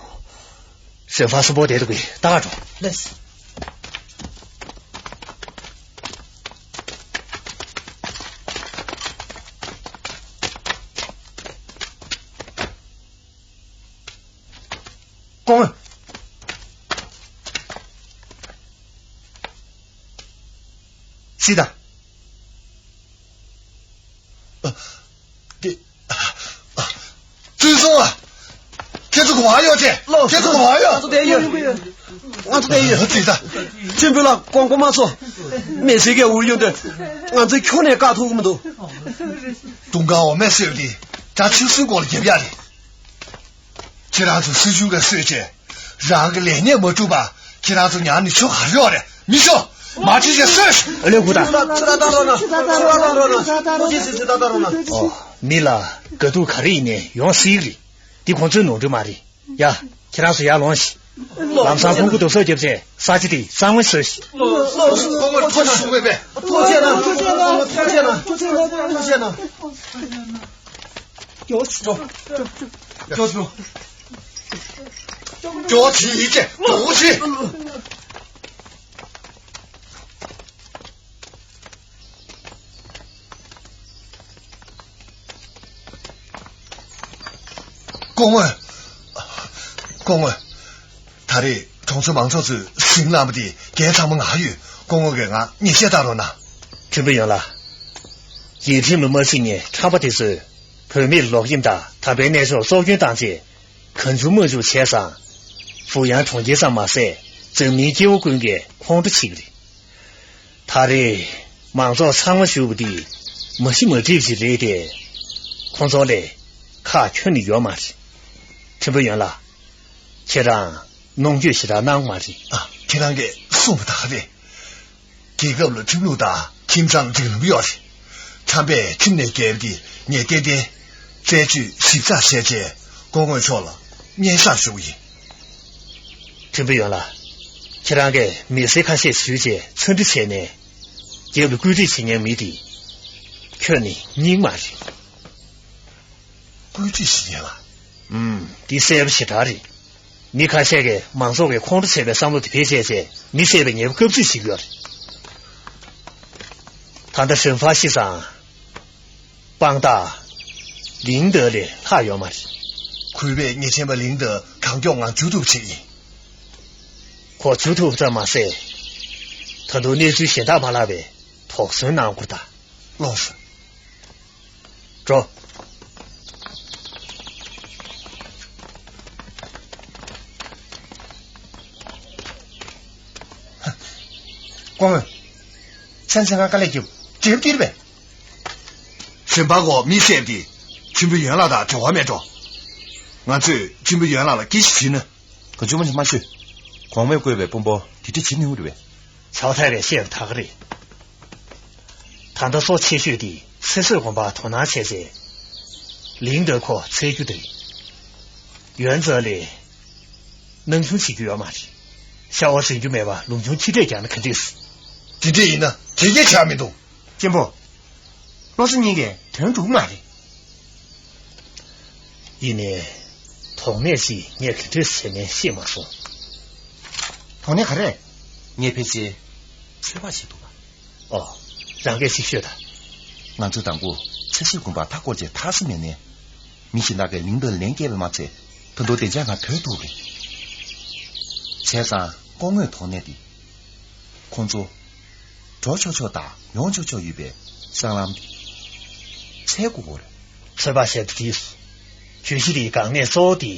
སེམས་ཕར་སུ་པོ་བསྡད་འདུག་གི། ད་ག་འགྲོ། ལགས་སོ། སྐུ་ངོ། སི་ཏཱ། ཨ། དེ། ཨ། བཙོན་སྲུང་ཨ། ཁྱེད་ཚོ་ག་པར་ཡོད་དེ། ལགས་སོ། ཁྱེད་ཚོ་ག་པར་ཡོད། ང་ཚོ་བསྡད་ཡོད། ང་ཚོ་བསྡད་ཡོད། སི་ཏཱ། ཁྲིན་པོ་ལགས་དགོངས་པ་མ་ཚོམ། མི་སེར་གྱི་འུར་ཡོང་དུས་ང་ཚོས་ཁྱོན་ནས་བཀག་ཐུབ་ཀྱི་མི་འདུག་དུང་དཀར་འོ་མས་གསོས་ཏེ་གྲྭ་ཆིང་སུའུ་སྐོར་ལ་རྒྱབ་ཡ་རེད། ཁྱེད་རང་ཚོ་སྲིད་གཞུང་ལ་གསོད་བྱས། རང་གི་ལས་གནས་མ་གྲུབ་པ་ཁྱེད་རང་ཚོ་ཉར་ནས་ཆོ་ག་རེ་ཡོད་རེད། མི་ཤོག་མ་ཁྲིད་བྱས་གསོད། ཨ་ལེ་ཧུ་ད། ཚུར་ལ་ལྟ་རོགས་གནང་། ཚུར་ལ་ལྟ་རོགས་གནང་། ཐུགས་རྗེ་ཆེ། ཚུར་ལ་ལྟ་རོགས་གནང་། ཨོ། མི་ལ་དགའ་སྡུག་ག་རེ་ཡིན་ནའི་ཡོང་སྲིད་ཀྱི་རེད། འདི་ཁོང་ཚོའི་ནོར་འཁྲུལ་མ་རེད། ཡ། ཁྱེད་རང་ཚོ་ཡར་ལོངས་ཤིག་ལམ་སང་ཁོང་ཁུ་དུ་སོ་རྒྱབ་བྱས་ས་ཆ་དེ་གཙང་མ་བཟོས་ཤིག་ལགས་སོ། ཁོང་ཁུ་ཐོ་ཞིག་བས། ཐུགས་རྗེ་གནང་། ཐུགས་རྗེ་གནང་། ཐུགས་རྗེ་གནང་། ཐུགས་རྗེ་གནང་། འགྲོ། འགྲོ། འགྲོ། འགྲོ། འགྲོ། འགྲོ། འགྲོ། སྐུ་ངོ། སྐུ་ངོ། ད་རེས་གྲོང་ཚོ་མང་ཚོགས་ཚོས་ཟིང་ལངས་པ་དེ་འགན་ཚང་མ་ང་ཡོད། སྐུ་ངོ་གིས་ང་ཉེས་ཆད་བཏང་རོགས་གནང་། ཁྲིམས་དཔོན་ཡོན་ལགས། ཡིག་ཁྲིམས་ལ་མ་བརྩི་མཁན་ཁྲམ་པ་དེ་ཚོས་བོད་མིར་ལོག་གཡེམ་དང་དམ་པའི་གནས་མཆོག་སྲོག་སྐྱོན་བཏང་རྗེས། གང་བྱུང་མང་བྱུང་བྱས་ཙང་། ཧྥུ་ཡན་གྲོང་ཁྱེར་ཙམ་མ་ཟད་འཛམ་གླིང་སྐྱེ་བོ་ཀུན་གྱིས་ཁོང་ཁྲོ་བྱེད་ཀྱི་རེད། ད་རེས་མང་ཚོགས་ཚང་མ་ཞུགས་པ་འདི་མ་གཞི་མ་འགྲིག་པ་ཞིག་རེད་དེ། ཁོང་ཚོ་ལས་ཁག་ཁྱོན་ནས་ཡོད་མ་རེད། ཁྲིམས་དཔོན་ཡོན་ལགས། ཁྱེད་རང་གནོང་འགྱོད་ཞེ་དྲག་གནང་མ་རེད། ཨ། ཁྱེད་རང་གིས་གསུངས་པ་ད་ག་རེད། རྒྱལ་ཁབ་ལ་ཁྲིམས་ལུགས་དང་ཁྱིམ་ཚང་ལ་སྒྲིག་ལམ་ཡོད་རེད། ཁྲམ་པས་ཁྲིམས་ནས་འགལ་བ་འདི་ངས་ཏན་ཏན་རྩད་གཅོད་ཞིབ་ཚགས་བྱས་རྗེས་སྐུ་ངོ་མཆོག་ལ་སྙན་སེང་ཞུ་གི་ཡིན། ཁྲིམས་དཔོན་ཡོན་ལགས། ཁྱེད་རང་གིས་མི་སེར་ཁ་ཤས་ཞུས་རྗེས་འཚམས་འདྲི་བྱས་ནས། རྒྱབ་ལ་བཀོད་སྒྲིག་བྱེད་མཁན་མི་དེ་ཁྱོན་ནས་རྙིང་མ་རེད། བཀོད་སྒྲིག་བྱེད་མཁན་ལ། ཨུམ། འདི་གསལ་པོ་ཞེ་དྲག་རེད། མི་ཁ་ཤས་ཀྱིས་མང་ཚོགས་ཀྱི་ཁོང་ཁྲོ་བྱེད་པའི་བསམ་བློ་དེ་བེད་སྤྱད་བྱས་མི་བསད་པའི་ཉེས་པ་བཀབ་ཚུད་བྱེད་ཀྱི་ཡོད་རེད། ད་ལྟ་ཧྲེང་ཧྥ་ཤི་ཙང་། དཔང་རྟགས། ལིང་ཏེ་ལས་ལྷག་ཡོད་མ་རེད། གུས་པས་ཉེས་ཅན་པ་ལིང་ཏེ་གང་མགྱོགས་ངང་འཇུ་ཐུབ་ཆེད་ཡིན། ཁོ་འཇུ་ཐུབ་ཙམ་མ་ཟད། ད་དུང་གནས་ཚུལ་གཞན་དག་མ་ལྷག་པའི་དོགས་ཟོན་གནང་དགོས་ད། ལགས་སོ། འགྲོ། སྐུ་ངོ། ཚན་ཚན་ཁ་དཀའ་ལས་རྒྱབ་འགྲེབ་སྟེར་བས། ཧྲེང་ཧྥ་གོ་མི་བསད་དེ་ཁྲིམས་དཔོན་ཡོན་ལགས་དང་འབྲེལ་བ་མེད་འགྲོ། ང་ཚོས་ཁྲིམས་དཔོན་ཡོན་ལགས་ལ་སྐད་ཆ་དྲིས་ན། གང་བྱུང་མ་ཞུ། གོང་མས་བསྐོས་པའི་དཔོན་པོ་དེ་འདྲ་བྱེད་མི་འོས་རེད་པས། ཆའོ་ཐའེ་ལས་བཤད་པ་ད་ག་རེད། ད་ལྟ་གཙོ་ཆེ་ཤོས་དེ་ཚེ་བསོད་དགོན་པར་དོ་སྣང་བྱས་རྗེས། ལིང་ཏེ་ཁོ་འཚོལ་རྒྱུ་དེ་རེད། ཡོན་ཙེ་ལས་སྣང་ཆུང་བྱེད་རྒྱུ་ཡོད་མ་རེད། ཤ་བ་ཟིན་རྒྱུ་མེད་པར་ལུང་ཆུང་ཁྱི་འདྲེས་རྒྱག་ན་ག་འགྲིག་དེ་འདྲ་ཡིན་ན་དེ་གས་ཆགས་མི་འདུག་གཅེན་པོ། བློ་བཟང་གཉིས་ཀས་དོན་འགྲུབ་མ་རེད། ཡིན་ནའི། དོགས་གནད་ཅིག་ངས་ག་འདྲ་བྱས་ནའི་ཤེས་མ་སོང་། དོགས་གནད་ག་རེ། ངས་ཕལ་ཆེར་ཚོད་དཔག་བྱས་འདུག་པ། ཨོ། རང་གིས་ཅིག་ཤོད་དང་། ང་ཚོས་དང་པོ་ཚེ་ཤེས་དགོན་པར་མཐའ་བསྐོར་རྗེས་མཐར་སོན་ནས་ནས། མི་གཞན་དག་གིས་ལིང་དང་ལན་བསྐྱལ་བས་མ་ཚད། ད་དུང་བདེ་འཇགས་ངང་བྲོས་ཐུབ་རེད། བྱས་ཙང་སྐུ་ངོས་དོགས་གནད་དེ། ཁོང་ཚོ། འགྲོ་ཆོག་ཆོག་དང་ཡོང་ཆོག་ཆོག་ཡོད་པའི་སྲང་ལམ་དེ། འཚོལ་དགོས་ཀྱི་རེད། ཚོད་དཔག་བྱས་དུས། གྱོད་གཞི་དེའི་འགག་གནད་གཙོ་བོ་དེ་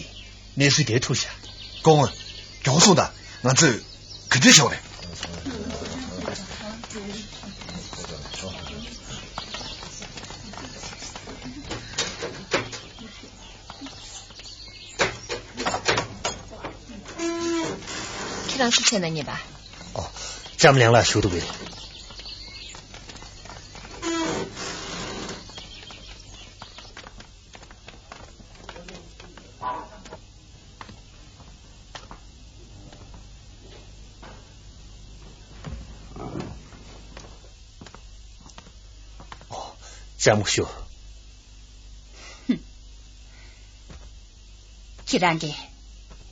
གནས་ཚུལ་དེའི་ཐུག་བཞག་སྐུ་ངོ། མགྱོགས་སོང་དང་ང་ཚོས་ག་འདྲ་བྱ་བ་རེད། ཁྱེད་རང་སུ་བྱས་ན་ཉེས་པ། ཨོ། ལྕམ་ལེང་ལགས་ཞུ་འདུག་པས། ལྕམ་སྐུ་ཞབས། ཁྱེད་རང་གིས་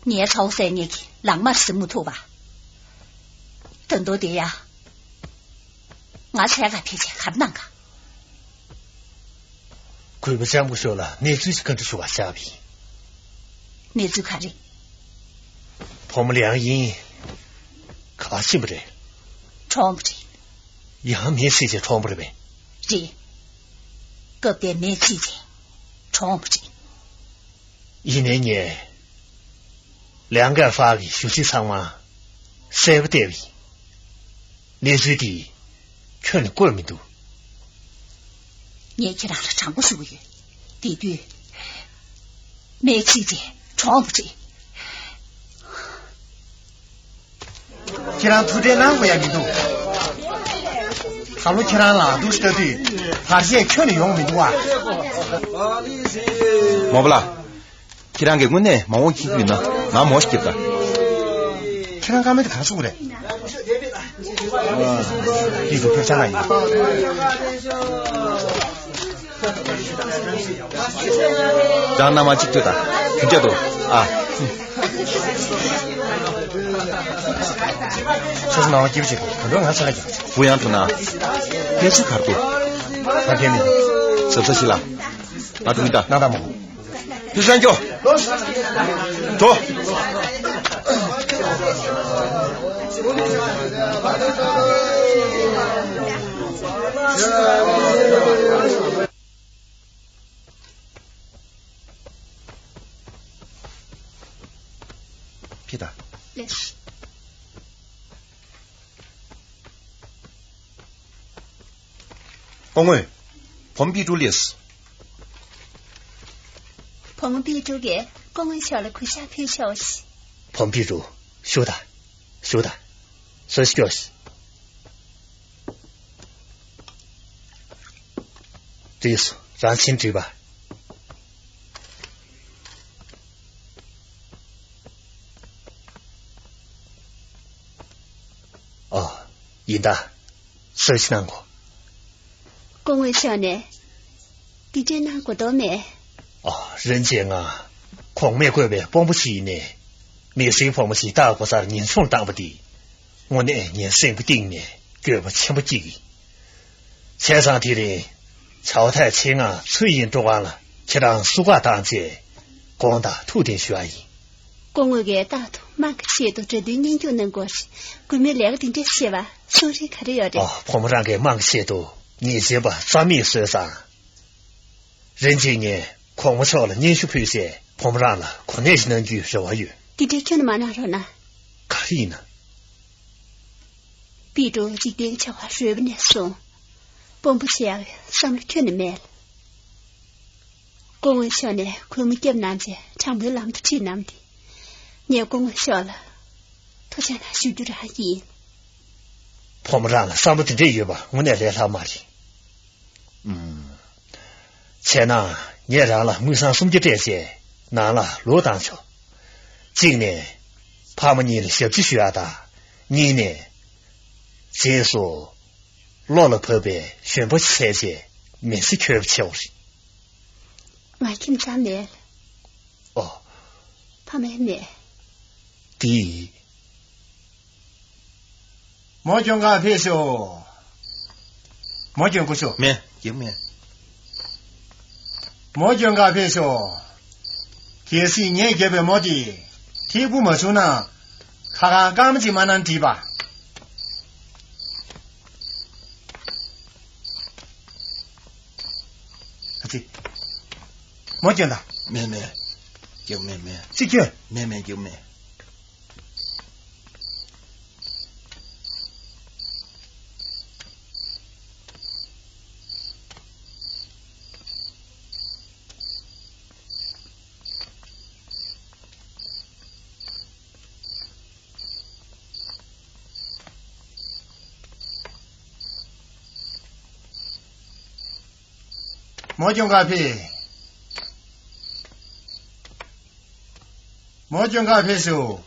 ངའི་ཚ་བོ་ཟེར་མཁན་གྱི་ལག་དམར་ཟིན་མི་ཐུབ་པ། ད་དུང་དེ་ཡང་ང་འཚོལ་ག་ཕེབས་བྱས་ག་རེ་གནང་ག་གུས་པ་ལྕམ་སྐུ་ཞབས་ལ་གནས་ཚུལ་ཞིག་བཀའ་འདྲི་ཞུ་བར་བཅར་བ་ཡིན། གནས་ཚུལ་ག་རེ། བུ་མོ་ལིའང་ཡིན། ག་པར་ཕྱིན་པ་རེད། གྲོངས་པ་རེད། ཡང་མེ་ཚིག་བྱས་གྲོངས་པ་རེད་པས། རེད། སྐབས་དེར་མེ་ཚིག་བྱས་གྲོངས་པ་རེད། ཡིན་ནའི་ངས། ལིའང་གར་ཧྥ་གི་ཞུ་ཚིག་ཚང་མ་གསལ་པོ་བལྟས་པ་ཡིན། གནས་ཚུལ་དེ་ཁྱོན་ནས་བཀོད་མི་འདུག་ངས་ཁྱེད་རང་ལ་དྲང་པོ་ཞུ་གི་ཡོད། དེ་དུས་མེ་ཚིག་བྱས་གྲོངས་པ་རེད། ཁྱེད་རང་ཐུགས་ཁྲལ་གནང་དགོས་ཡ་མི་འདུག་ད་ལོ་ཁྱེད་རང་ལ་འདུག་ལྟ་དུས་བར་ཆད་ཁྱོན་ནས་ཡོང་མི་འདུག་ཨ། མོ་པ་ལགས། ཁྱེད་རང་གིས་དངོས་གནས་མ་འོངས་འཁྱེར་གྱི་ཡོད་ན་ང་མོ་ཞིག་རྒྱབ་དང་། ཁྱེད་རང་ཀ་མེད་དུ་གང་སོང་རེད། ཡིག་ཏུ་ཕེབས་ཆ་ལ་ཡིན། རང་རྣམ་པ་གཅིག་ལྟོས་དང་རྒྱུན་ཆད་དུ་ཨ། ཆུ་ཚོད་ནང་སྐྱིད་པོ་བྱེད་དགོས་གང་འདྲ་ང་ཆ་ལ་རྒྱབ། བུ་ཡང་ཐུག་ན། ཕལ་ཆེར་གར་འདུག་ང་ཕན་མི་འདུག་ཟབ་ས་ཞིག་ལ། ང་ཐུག་མི་ད། ན་ད་མོ། དུས་སང་སྐྱོ། འགྲོ། ཕྱི་ད། ལེགས། སྐུ་ངོ། བུ་མོ་པི་ཀྲུ་ལེགས། བུ་མོ་པི་ཀྲུ་གིས་སྐུ་ངོ་མཆོག་ལ་གུས་ཞབས་ཕུལ་ཆོག་ཤིག་བུ་མོ་པི་ཀྲུ། བཞུགས་དང་། བཞུགས་དང་། ཟས་སྐྱོ་ཤིག་དུས་སུ་རང་ཆེན་བྲིས་པ། ཨོ། ཡིན་ད། གསོལ་ཇ་གནང་གོ། སྐུ་ངོ་མཆོག་ནས་དེ་འདྲའི་གནང་དགོས་དོན་མེད། ཨོ། རིན་ཆེན་ང་། གོང་མས་བསྐོས་པའི་དཔོན་པོ་ཞིག་ཡིན་ནའི། མི་སེར་ཕོ་མོ་ཞིག་ལྟ་དགོས་སར་ཉེན་སྲུང་བཏང་བ་འདི། དངོས་གནས་ངའི་སེམས་ཀྱི་གཏིང་ནས་འགྱོད་པ་ཆེན་པོ་སྐྱེས་ཀྱི། བྱས་ཙང་དེ་རིང་ཆའོ་ཐའི་ཆེད་མངགས་ཚུའུ་ཡིན་ཀྲོའུ་ཝང་ལ་ཁྱེད་རང་བསུ་ག་བཏང་བྱས་དགོངས་དག་ཐུགས་བདེན་ཞུ་བ་ཡིན། སྐུ་ངོ་གིས་རྟག་ཏུ་དམངས་ཀྱི་ཆེད་དུ་གྲོས་བསྡུར་སྙན་ཞུ་གནང་དགོས་ཤིང་། དགོས་མེད་ལས་ཀ་དེ་འདྲ་བྱེད་པར་སུན་གྲིབ་ག་རེ་ཡོད་རེད། ཨོ། བུ་མོ་རང་གིས་དམངས་ཀྱི་ཆེད་དུ་ཉེས་ཅན་པ་རྩ་མེད་བཟོས་ཙང་། རིན་ཆེན་ངས་གོང་མ་མཆོག་ལ་སྙན་ཞུ་ཕུལ་བྱས་བུ་མོ་རང་ལ་གོ་གནས་ཤིག་གནང་རྒྱུའི་རེ་བ་ཡོད། དེ་འདྲའི་ཁྱོན་ནས་མ་གནང་རོགས་གནང་། ག་རེ་ཡིན་ན། པི་ཀྲུ་འཇིག་རྟེན་གྱི་བྱ་བ་རོལ་པ་ནས་བཟུང་། དཔོན་པོ་བྱེད་ཡག་བསམ་བློ་ཁྱོན་ནས་མེད། སྐུ་ངོ་མཆོག་ནས་གུས་མོ་སྐྱབས་གནང་བྱས་དྲང་པོའི་ལམ་དུ་ཁྲིད་གནང་སྟེ། ངས་སྐུ་ངོ་མཆོག་ལ་ཐུགས་རྗེ་གནང་ཞུ་རྒྱུ་རང་ཡིན། བུ་མོ་རང་ལ་བསམ་བློ་དེ་འདྲས་ཡོད་པ་དངོས་གནས་ལས་སླ་མ་རེད། ཨུམ། བྱས་ན་ངས་རང་ལ་དངུལ་སྲང་སུམ་བརྒྱ་སྤྲད་བྱས་ནང་ལ་ལོག་བཏང་ཆོག་གཅིག་ནས་ཕ་མ་གཉིས་ལ་ཞབས་ཕྱི་ཞུ་ཡག་དང་། གཉིས་ནས་ རྗེས་སུ་བློ་ལ་བབས་པའི་གཞོན་པ་ཞིག་བཙལ་བྱས་མི་ཚེ་འཁྱོལ་བ་བྱེད་པ་རེད། ང་ཁྱིམ་ཚང་མེད། ཨོ། ཕ་མ་མེད། འདི། མོ་སྐྱོན་ག་ཕེབས་ཤོག་མོ་སྐྱོན་སྐུ་ཞོག་མེད་ཀྱི་མེད། མོ་སྐྱོན་ག་ཕེབས་ཤོག་གལ་སྲིད་ངས་བརྒྱབ་པའི་མོ་དེ་ཐིག་པོ་མ་བྱུང་ན། ཁ་ཁ་སྐར་མ་གཅིག་མ་གནང་བྲིས་པ། ཨ་ཙི། མོ་སྐྱོན་ད། མེད་མེད། སྐྱོན་མེད་མེད། ཅི་སྐྱོན། མེད་མེད་སྐྱོན་མེད། མོ་སྐྱོན་ག་ཕེབས། མོ་སྐྱོན་ག་ཕེབས་ཤོག་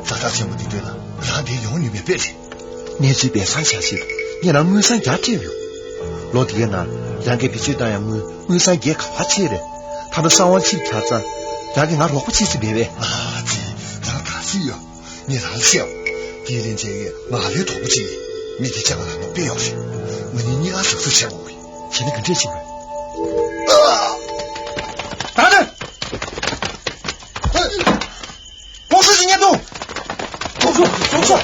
ཛ་དྲག་ཆེན་པོ་འདི་འདྲ་ལ་རང་འདིར་ཡོང་ནུས་པའི་དཔེ་རེད། གནས་ཚུལ་སྦས་གསང་བྱ་ཕྱིར་ངས་རང་དངུལ་སྲང་བརྒྱ་སྤྲད་ཡོད། ལོ་འདི་གའི་ནང་རང་གིས་བེད་སྤྱོད་བཏང་ཡག་དངུལ་དངུལ་སྲང་བརྒྱད་ག་པར་ཕྱིན་རེད། ད་ལྟ་གསང་བ་ཕྱིར་གྱར་ཙང་རང་གིས་ང་རོགས་པ་བྱེད་ཟེར་མེད་པས། ཨ་ཙི། རང་ག་ཚོད་ཡོད། ངས་རང་ལ་བཤད་འོ། དེའི་ལན་ཆེད་ངས་མ་ལོའི་གྲོགས་པོ་གཅིག་ཡིན། མི་དེ་ལྕགས་ལ་ནོར་དཔེ་ཡོད་རེད། ང་གཉིས་གཉིས་ཀ་གཟབ་གཟབ་བྱེད་དགོས་གི། བྱས་ན་ག་འདྲས་བྱེད་དགོས། ད་ནི། ༸གོང་ས་ཞིག་ཉན་ཐུབ། ༸གོང་ས། ༸གོང་ས།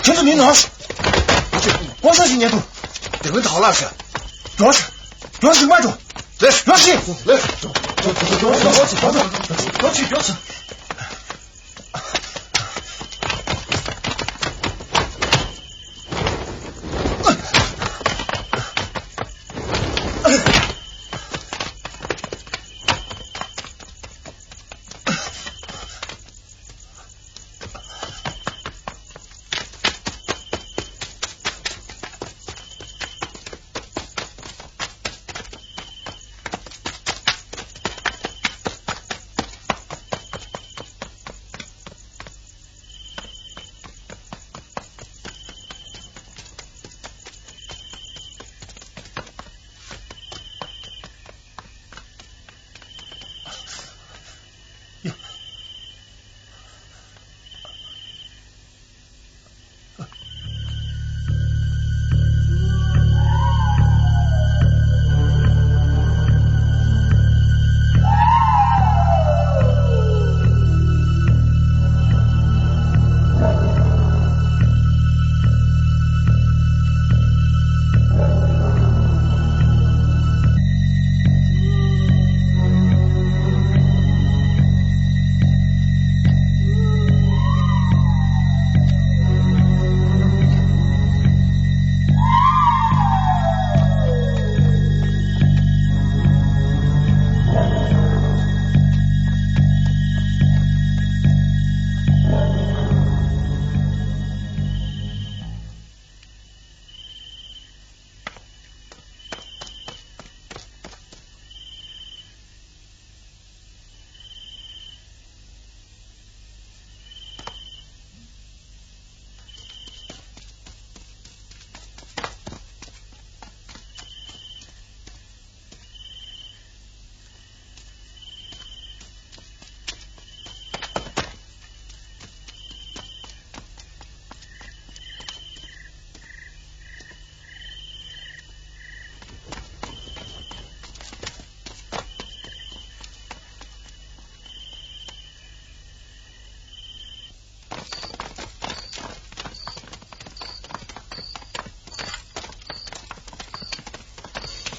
ཁྱེད་ཚོ་མི་ནོར། ༸གོང་ས་ཞིག་ཉན་ཐུབ། དེ་མིན་ཐོག་ལ་ཤ། ཡོང་ཤ། ཡོང་ཤིག་མ་འགྲོ། ལེ། ཡོང་ཤིག་ལེ། ཡོང་ཤིག་ཡོང་ཤིག་ཡོང་ཤིག་ཡོང་ཤིག་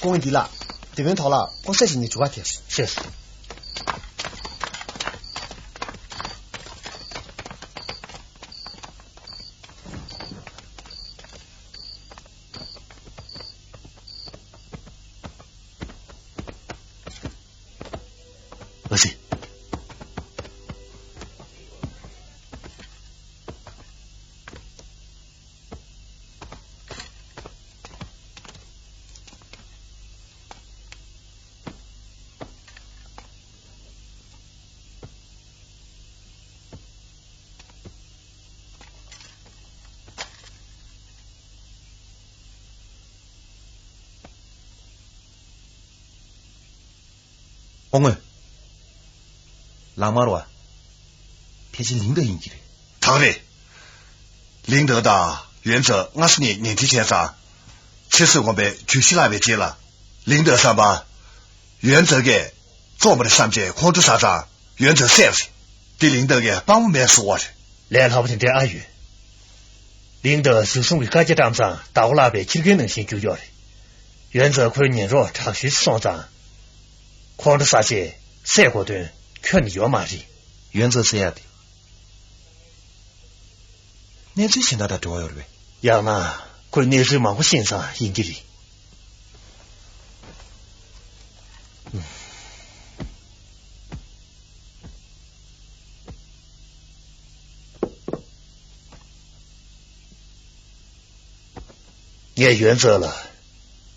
ཁོང་འདི་ལ་དེ་བན་ཐོག་ལ་ཀོ་སེ་ཞིག་ནས་འཇུ་བ་དེ་ཤེས། ཨ་ཙི། ཨོ་ངོས། ལག་དམར་བ། ཕལ་ཆེར་ལིང་ཏོ་ཡིན་གྱི་རེད། ད་རེད། ལིང་ཏོ་དང་ཡོན་ཙེ་སྔ་ས་ནས་ཉེ་འབྲེལ་བྱས་ཙང་། ཚེ་བསོད་དགོན་པའི་གྱོད་གཞི་བརླག་པའི་རྗེས་ལ། ལིང་ཏོ་བསམ་པ། ཡོན་ཙེ་གས་བཙོང་བར་བསམ་བྱས་ཁོང་ཁྲོ་ཟ་ཙང་ཡོན་ཙེ་བསད་པ་རེད། འདི་ལིང་ཏོ་གས་དཔང་པོ་མེད་བཟོ་བ་རེད། ལས་སླ་པོ་དེ་འདྲ་ཨ་ཡོད། ལིང་ཏོ་གཟུགས་གསུམ་གྱི་བཀའ་རྒྱ་བཀྲམ་ཙང་བདག་པོ་བརླག་པའི་ཁྱི་རྒན་ནང་བཞིན་གྱུར་ཡོད་རེད། ཡོན་ཙེ་ཁོའི་ཉེ་གྲོགས་དྲག་ཤོས་སུ་སོང་ཙང་། ཁོང་ཁྲོ་ཟ་བྱས་བསད་དགོས་དོན་ཁྱོན་ནས་ཡོད་མ་རེད། ཡོན་ཙེ་བསད་ཡག་དེ། གནས་ཚུལ་གཞན་དག་དང་འབྲེལ་བ་ཡོད་རེད་པས། ཡང་ན་ཁོས་གནས་ཚུལ་མང་པོ་ཤེས་ཙང་ཡིན་གྱི་རེད། ངས་ཡོན་ཙེ་ལ་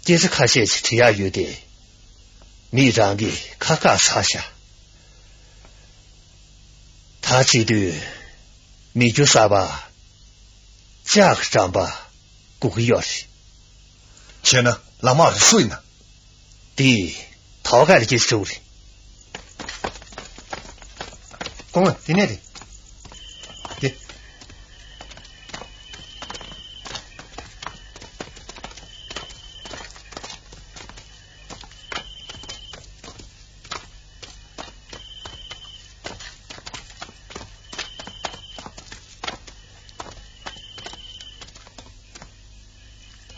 སྐད་ཆ་ཁ་ཤས་ཤིག་དྲི་ཡག་ཡོད་དེ། མིས་རང་གི་ཁ་བཀག་ཚར་ཤག་ད་བྱེད་དུས་མི་རྒྱུ་གསར་པ་ལྕགས་ཀྱི་འགྲམ་པ་སྒུག་གི་ཡོད་རེད། བྱས་ན་ལག་དམར་རེ་སུ་ཡིན་ན། དེ་ཐོག་ཁ་ལ་སྐྱེས་སུ་རེད། སྐུ་ངོ་དེ་ནས་རེད། དེ།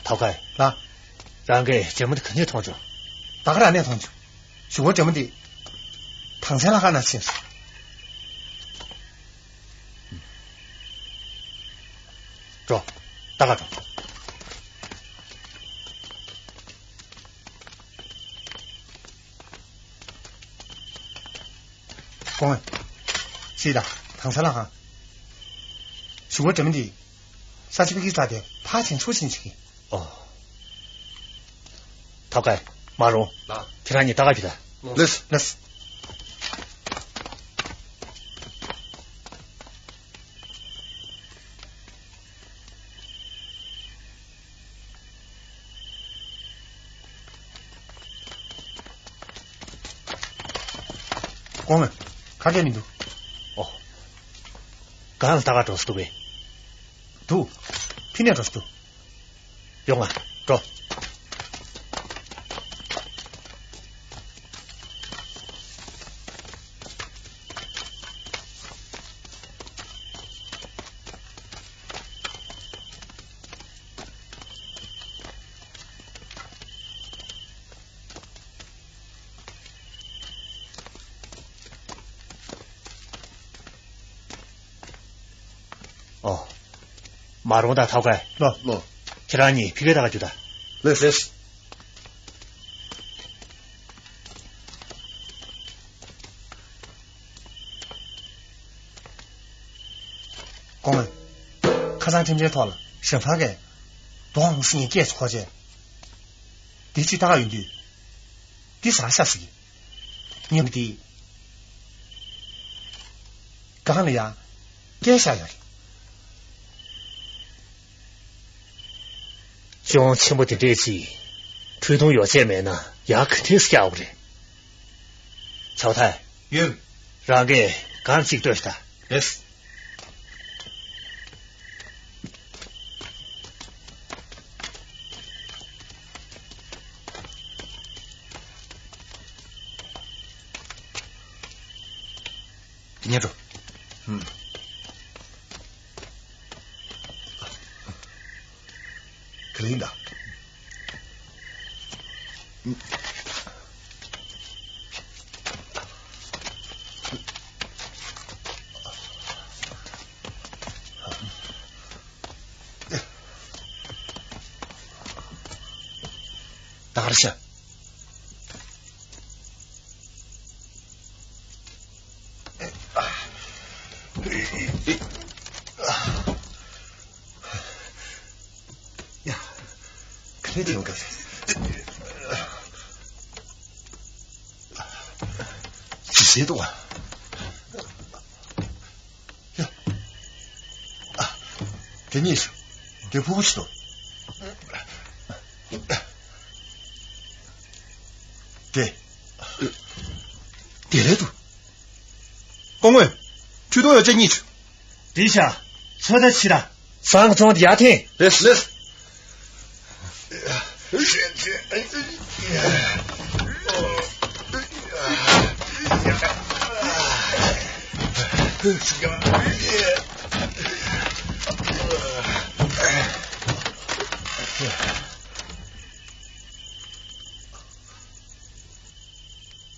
ཐོག་ཁ། ལགས། རང་གིས་རི་མོ་འདི་ག་ནས་མཐོང་བྱུང་། ད་ག་རང་ནས་མཐོང་བྱུང་། གཞུག་གུ་རི་མོ་འདི་ཐང་ཆེན་ལྷ་ཁང་ནང་ཕྱིན་སོང་། འགྲོ། ད་ག་འགྲོ། སྐུ་ངོ། སྲིད་དང་ཐང་ས་ལ་ཧང་། གཞུག་གུ་འདྲ་མི་འདི། ས་ཆ་ཕ་གིར་ཚ་དེ་ཕར་ཕྱིན་ཚུར་ཕྱིན་བྱེད་ཀྱི། ཨོ། ཐོག་ཁ། མ་རུང་། ལགས། ཁྱེད་རང་གཉིས་ལྟ་ག་བྱོས་དང་། ལགས། ལགས། སྐུ་ངོ་། ཁ་སྐད་མི་འདུག་ཨོ། གང་ལ་ལྟ་ག་འགྲོ་སྲིད་འདུག་པས། འདུག་ཕི་ནས་འགྲོ་སྲིད་འདུག་ཡོང་ང་། འགྲོ། ཨོ། མ་རུང་དང་ཐོག་ཁ། ལོ། ལོ། ཁྱེད་རང་གཉིས་ཕི་གེ་ལྟ་ག་རྒྱུགས་དང་། ལགས། ལགས། སྐུ་ངོ་། ཁ་སང་ཁྲིམས་འཆར་ཐོག་ལ་ཞབས་ཁང་གིས་རྡོ་ཧང་སི་ངའི་སྐད་ཚོ་གོ་བྱས། དེ་ཅི་ལྟ་ག་ཡོང་དུས། འདི་ཟ་ཤ་ཟིག་ཉིན་དེ། སྒང་ལ་ཡང་སྐད་ཤ་ཡོད་རེད། ཅོང་ཆེན་པོ་དེ་འདྲས་ཅིག་འཕྲུལ་གདུང་ཡོ་བྱད་མེད་ན་ཡག་ག་འདྲས་སྐྱག་པ་རེད། ཆའོ་ཐའེ། ཡོད། རང་གིས་སྒང་ལ་གཅིག་ལྟོས་ཤིག་དང་། ལགས། དེ་ཉལ་འགྲོ། ཧུམ། ག་ལེན་ད། ད་གར་ཤ། ཡ། ག་ནས་དེ་ཡོང་གི་རེད། ཇི་སྲིད་དུ་བ། ཡ། ཨ། དེ་གཉིས་སུ། དེ་ཕུ་བོ་ཆི་དོ། དེ། དེ་རེད་དོ། སྐུ་ངོ། ཁྲུས་དུང་ཡོ་བྱད་གཉིས་ཆུ། དེ་ཤ། ཚོད་ལྟ་ཕྱི་ར། སང་གཙང་དེ་ཡར་འཐེན། རེད་རེད།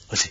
ཨ་ཙི།